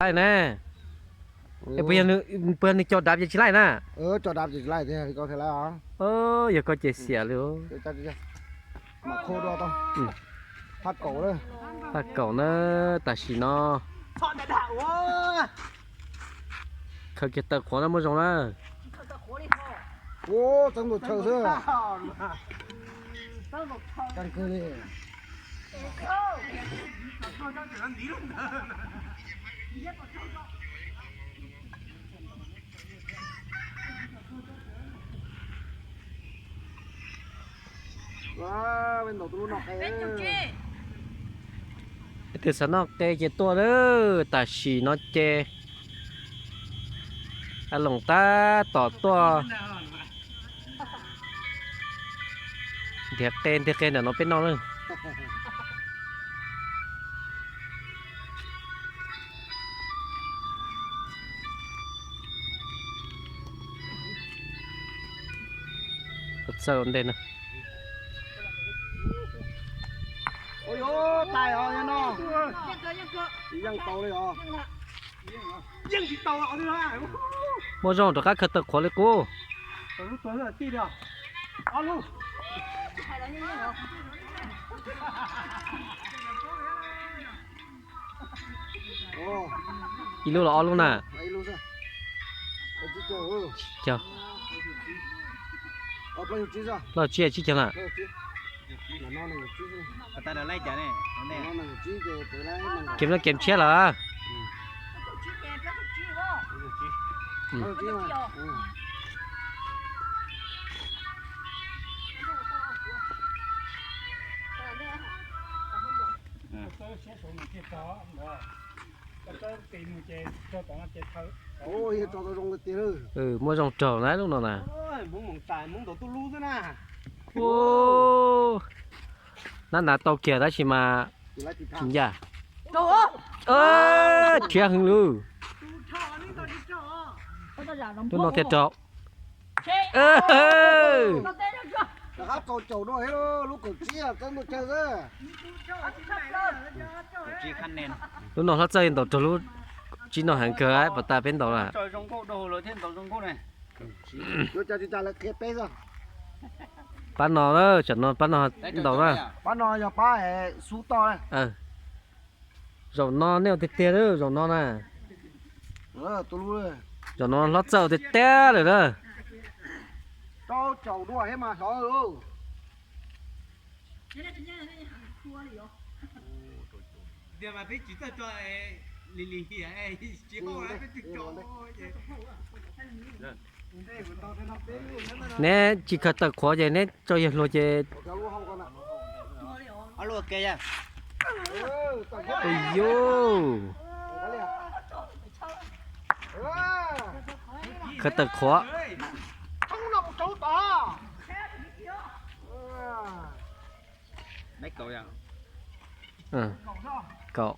Laij na. Puas yog nws cov dab ces tsis laij na? Cov dab ces tsis laij tiag, koj thiaj laij os. Yog koj ces xiam li. Phaj kaum na, tam sim no khaws kiag tawm qhuav na, muaj zoo na. Txeeb ntua chaw xwb. Caj kawg li. Tias xav noj qe ces tuaj lawm, tam sim no ces a loos tab tom tuaj nrhiav qe ntiag, qe ntawm no peb noj lawm. Txawj ua ntej na. Tais os, no yeej tau li os. Muaj zoo rov qab khaws tawm qhuav li qub. Ib lub los ob lub na? Plaub tsib tsib caug na. Kem no kem tshiab lawm. Muaj zoo raug na lub no na. Nab nav tau kiag tab sis mas tsis ncaj. Rhiab heev lawm. Lub no thiaj raug. Lub no hlob txawj ntaus raug lub tsib no heev kawg, pas tas peb ntaus lawm. Pab no, tam no pab no ntaus na. Pab no yog pab xub toj. Zaum no nej ua tiag tiag lawm, zaum no na. Zaum no hlob txawj tiag tiag lawm na. Neb tsis khaws tawm qhuav ces neb tso yawg hluas ces. Khaws tawm qhuav. Kaum.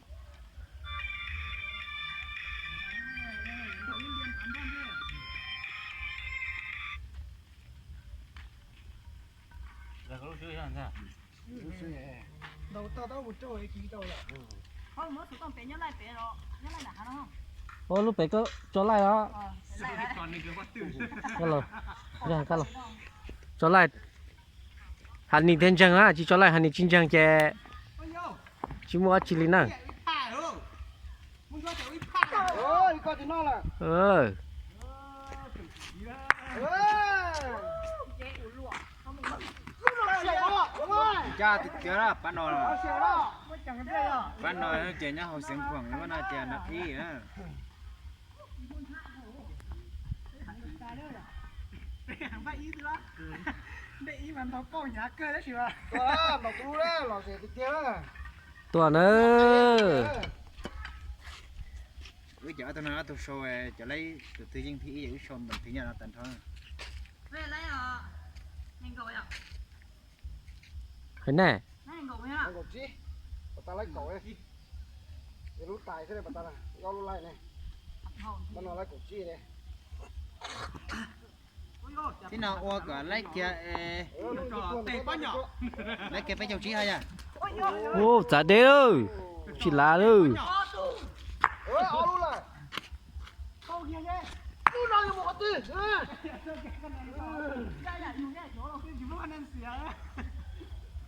Ua lub pem koj tso laij os. Tso laij, ha nis thiaj ntseeg na, tsis tso laij ha nis tsis ntseeg ces tsis muaj dab tsi li na. Pab no ces nyob hauv Xeev Khuam, pab no ces no ib. Tuaj na. Wb cov ob tug no ob tug sau, cov laib tus twg yeej thib ib, wb sau ntawm thib nyaj no tag nrho. Hais ne. Thib no ua kom laib kiag, laib kiag peb caug tsib ha yom. Ua txav deb lawm, tsis lav lawm.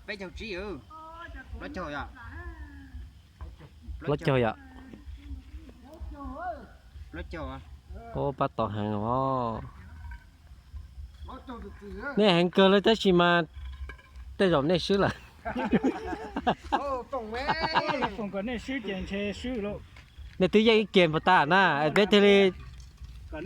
Peb caug tsib, plaub caug yom? Plaub caug yom? Plaub caug. Ua pab tau heev os. Nej heev kawg li tab sis mas tej zaum nej swb lawm. Nej twb yeej ib ke puas tas na, peb thiaj li. Pab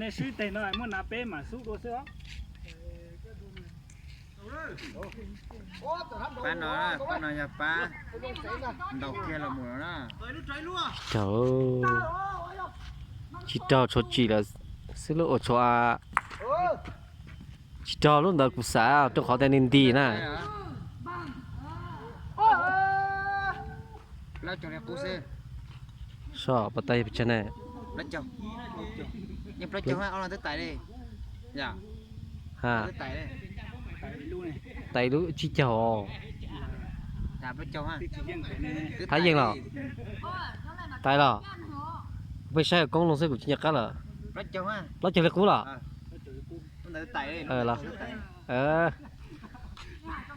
no, pab no yog pab ntaus kiag los mus no na. Tsis raug tshuav tsim lawm xwb lub ua tshuav. Tsis raug lub ntawd kuv xav rau qhov tias nws nti na. Plaub caug li qub xwb. Soj pas tas pes tsawg ne? Plaub caug. Yeej plaub caug, ob leeg twb tais li. Ha. Tais lub tsib caug. Thab yeej los? Tais los? Pheej saib koob loo xwb kuv tsis nco qab lawm. Plaub caug li qub los?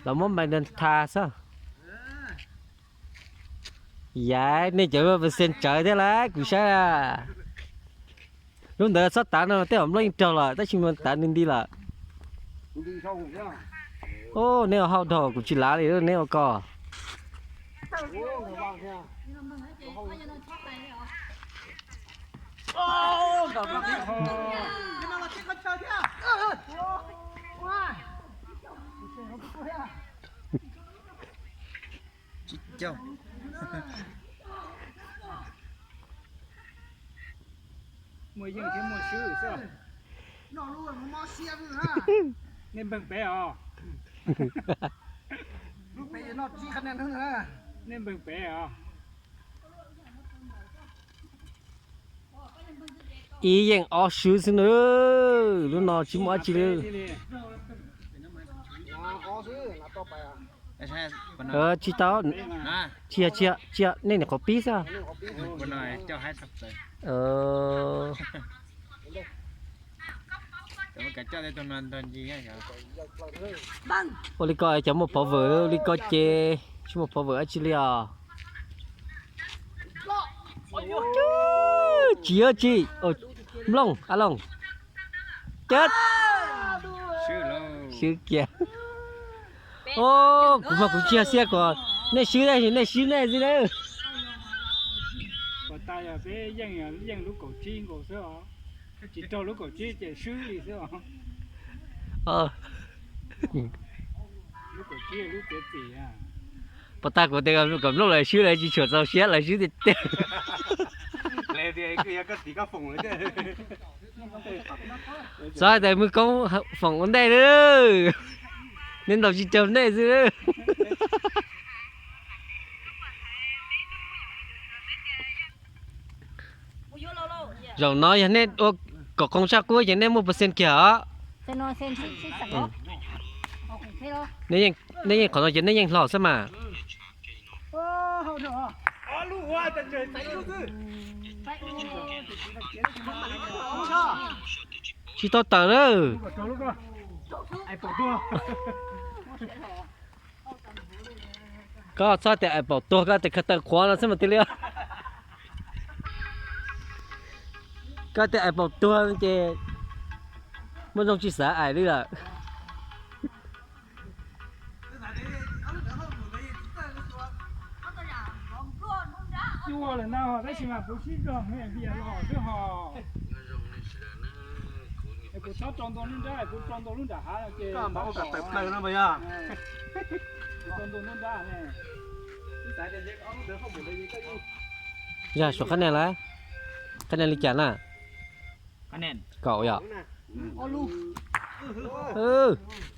Los muab npais ntawd tha xwb. Yav nej cov percent tsawv thiab lawm kuv saib. Lub ntawd txhob tav no tej zaum nplooj yeej raug lawm tab sis mas tav nws nti lawm. Neb ua hauj dhau kuv tsis lav li neb ua ko. Tsib caug. Muaj yeej thiab muaj swb xwb. Nej npeeg pem os. Nej npeeg pem os. Ib yeej ob swb xwb na. Lub no tsis muaj dab tsi li. Tsis tau. Tsis yog, tsis yog, nej nyuam qhuav pib xwb. Ua li ko cov muaj phov vwm li ko ces tsis muaj phov vwm dab tsi li os. Tsis yog tsis, nplooj a looj. Cab. Swb kiag. Kuv mas kuv tsis yog xiab kom nej swb tab sis nej swb nej xwb na. Puas tas yog peb yeej lub kaum tsib nkaus xwb os. Tsis raug lub kaum tsib ces swb li xwb os. Lub kaum tsib lub txiav txim. Puas tas kuv tias kom nplooj lawv swb lawv tsis tshua txaus siab lawv swb tiag tiag. Txhob hais tias mws koob foom ua ntej, nej ntaus tsis raug nej xwb. Zaum no yog nej ua kom qoo saj qub ces nej muaj percent kiag os. Nej yeej qhov no ces nej yeej hlo xwb mas. Tsis tau tawm lawm. Koj txhob tias ais paum tuag, koj tias khaws taw qhuav no xwb mas tiag li. Koj tias ais paum tuag ces muaj zoo tsis xav ais li lawm. Cua lawm ntag tab sis mas kuv sib zog me vias los xwb hos. Es kuv txhob rau ntau lub nrab, kuv rau ntau lub nram hav no ces ua tawm plaws no mas yog. Kuv rau ntau lub nrab ne. Yog suav qab nen lawm, qab nen li cas na? Kaum yom.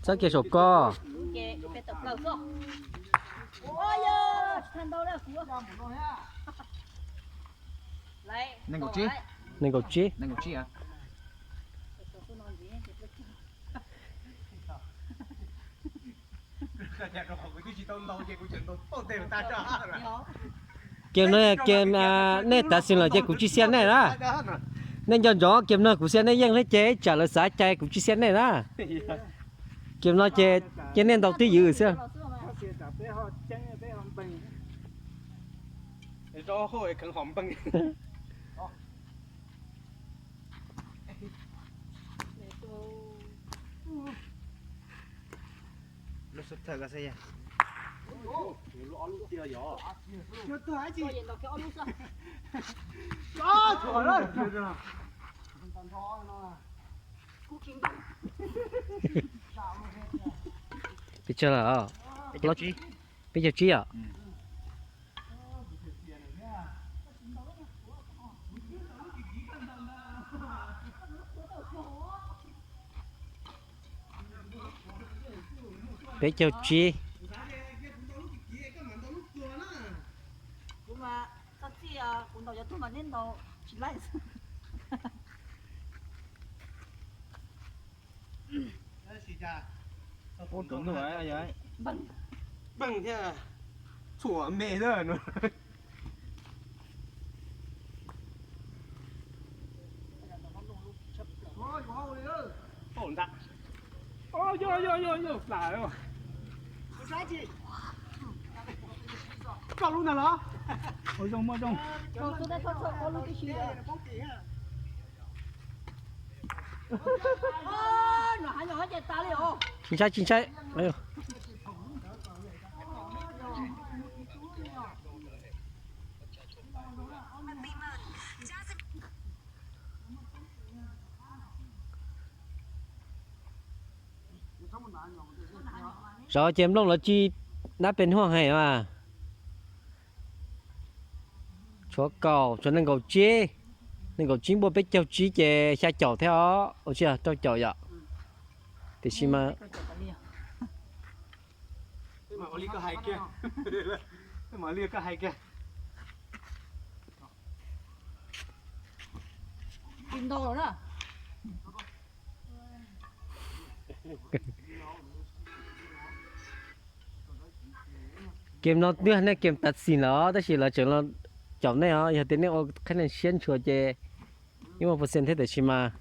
Txhob kiag saum ko. Nees nkaum tsib. Kem no kem, nej tav xis los ces kuv tsis xia nej na. Nej nco ntsoov, kiag no kuv xia nej yeej thiab ces tsam lawv xav cai kuv tsis xia nej na. Kiag no ces cia nej ntaus twj ywm xwb. Peb caug lawm, peb caug tsib os. Peb caug tsib. Ub, tus ntuj, npee thiab, txhuam me thiab. Yog, yog, yog, yog plam. Koj lub ntag los? Ua zoo, muaj zoo. Tsis ntshai, tsis ntshai. Zov ces nplooj lawv tsis dab pes huaj heev as. Tshuav kaum, tshuav nees nkaum tsib, nees nkaum tsib npuaj peb caug tsib ces xya caum thiab os, ua tsis yog rau caum yom. Tiam sis mas Kem no twb nej kem tav xis lawm tab sis lawv tseem los caum nej os, yog tias nej ua qhab neeg siab ntshua ces yeej muaj percent thiab tiam sis mas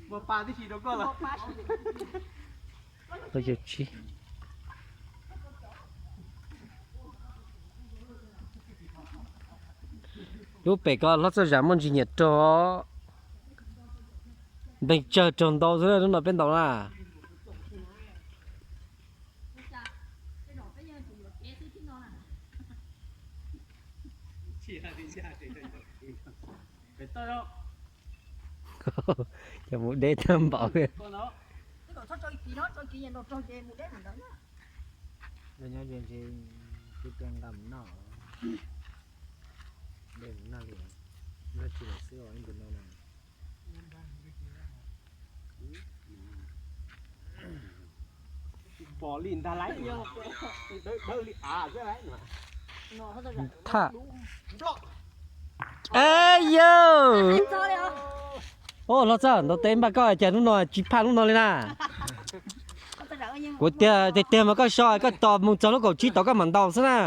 Muaj pa tib si rau koj los. Lub pem ko hlob txoj zam muaj ntsis nyiam raug, npeeg tsawg raug ntau xwb lub no peb ntaus na. Cov mus deb tag npaum. Nyob ze ntshe twb tuaj nqa mus noj, dej mus noj li, noj tsis lawm xwb os ib ntus no na. Pom li ntag lauj. Thaj. Ab yau. Ua, Hlob Txawj, ntaus tes npaj koj cas hnub no tsis phaj hnub no li na. Kuv tiag tiag tiag mas koj so koj tos mus txog lub kaum tsib tod koj mam ntaus xwb na.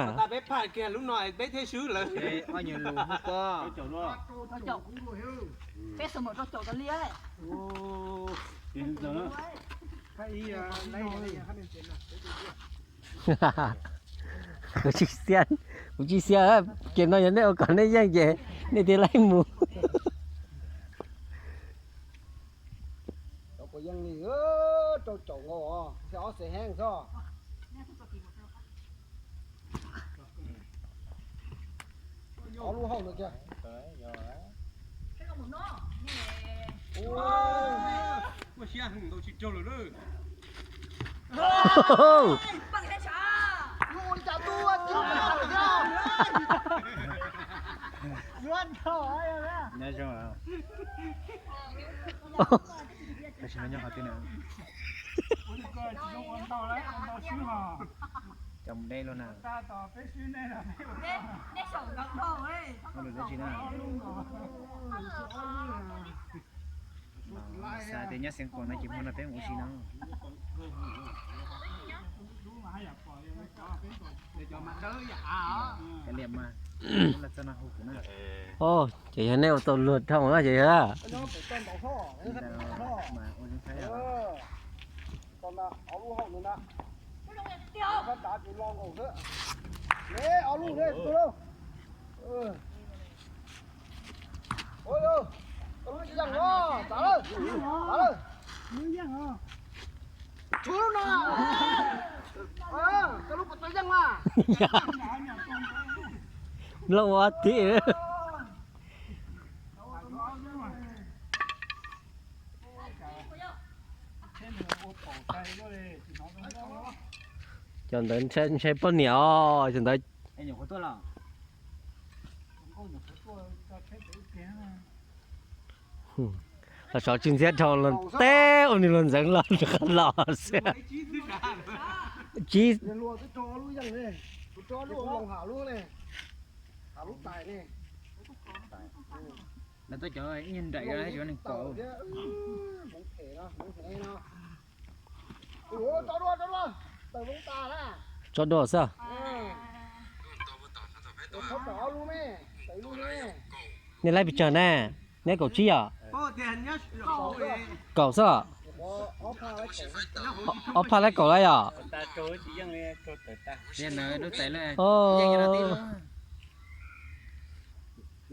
Kuv tsis xia, kuv tsis xia, ces no yog nej ua kom nej yeej ces nej thiaj li mus. Rau caum nkaus, ob xees heev xwb. Ob lub hauj no kiag. Ua siab heev, ntaus tsis raug lawm. Cov mus deb lub na. Lawm dab tsi na? Xav tias nyob Xeev Khuam no ces hmo no peb mus ua si no. Kav liam mas, los txog no hu kuv na. Os, ces yog nej ua tau luag dhau na ces yog. Mas ua zoo saib os. Loj ua tim. Cov ntawd ntshai poj niam os, cov ntawd. Los sov tsis ntxiab dhau los teb ua nws los ntxeev los qab los xwb. Tsib. Lawv tuaj cov ib nyuag nraim, cov neeg kaum. Tso dua xwb. Nej laib pes tsawg na? Neb kaum tsib yom? Kaum xwb. Ob phaj laib kaum lawm yom?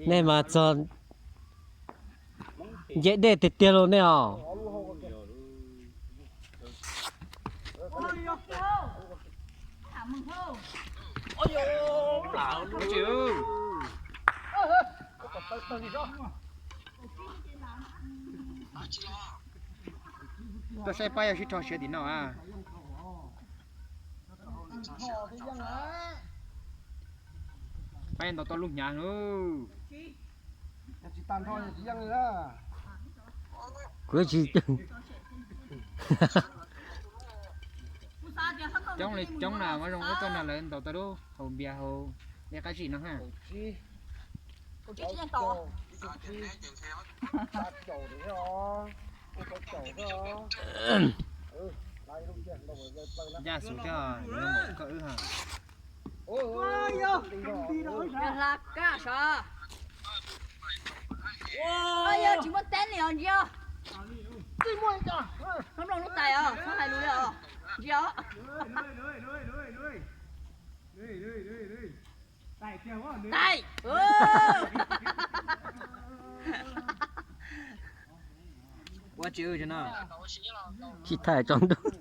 Nej mas txog nce dej tiag tiag los nej os. Tuaj saib pab yog sib rho siav tim no a. Pab ntaus tau lub hnyav. Kuv coob li coob na, muab zoo ib tuaj no lawv ntaus tau lub hauv npias hauv dej qab zib no ha. Ncaj xus thiab, koj wb ha. Hla kaj sav. Yog tsis muaj teeb li os ntsia. Txhob mloog lub tais os, txhob hais lus li os. Ntsia os. Tais. Ua tsis no. Tsis thaij tso ntuj.